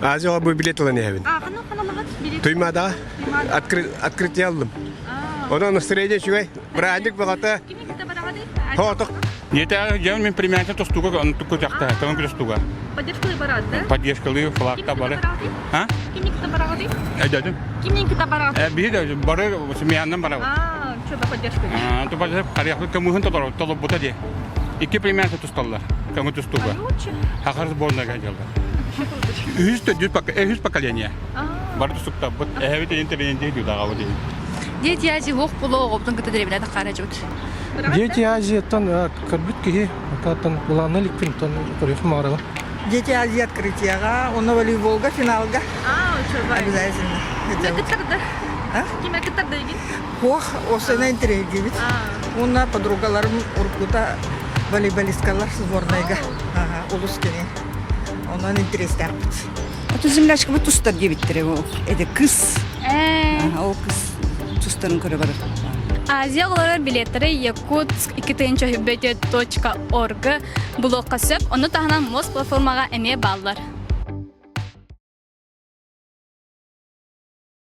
Азияға бу билет ылан иһэбин. Туймадаҕа открытие аллым. Онон настроение үчүгэй. Праздник баҕата. Хоотох. Ниэтэ дьон мин племянница тустууга онтукку тахта, тон тустууга. Поддержкалыы бараат, да? Поддержкалыы флагта бары. А? Кимник кыта бараҕытый? Эдэтим. Кимник кыта бараҕытый? Э, биһи бары семьянан барабыт. А, что да поддержка. А, то поддержка харыахпыт көмүһүн толору толорбута дии. Икки племянница тусталлар. Көмү тустууга. Хахар сборная дьаллар. Үһүс үһүс поколение. Бары тустуктарбыт. Эһэбит ийин тренинди дуудаҕабыт иһин. Дети Азии лох було оҕобутун кытта дэриэбинэ таххаара дьыбыт. Дети Азияттан көрбүт киһи, оттон былаанна иликпин, оттон көрүөхпүн баҕарабын. Дети Азии открытияға, онно волейболга финалга. А, Обязательно. Киме кыттарды? Киме кыттарды игин? Ох, осына интриги Уна подругаларым уркута волейболисткалар сборнайга. Улус кини. Онон интерестэхпит. Ото землячкабыт тустар диэбиттэрэ эде кыс. Ол кыс тустарын көрө барар. Азия оҕолоро билеттэрэ Якутск 2004.org блокка сөп, ону таһынан МОЗ платформаҕа эмиэ бааллар.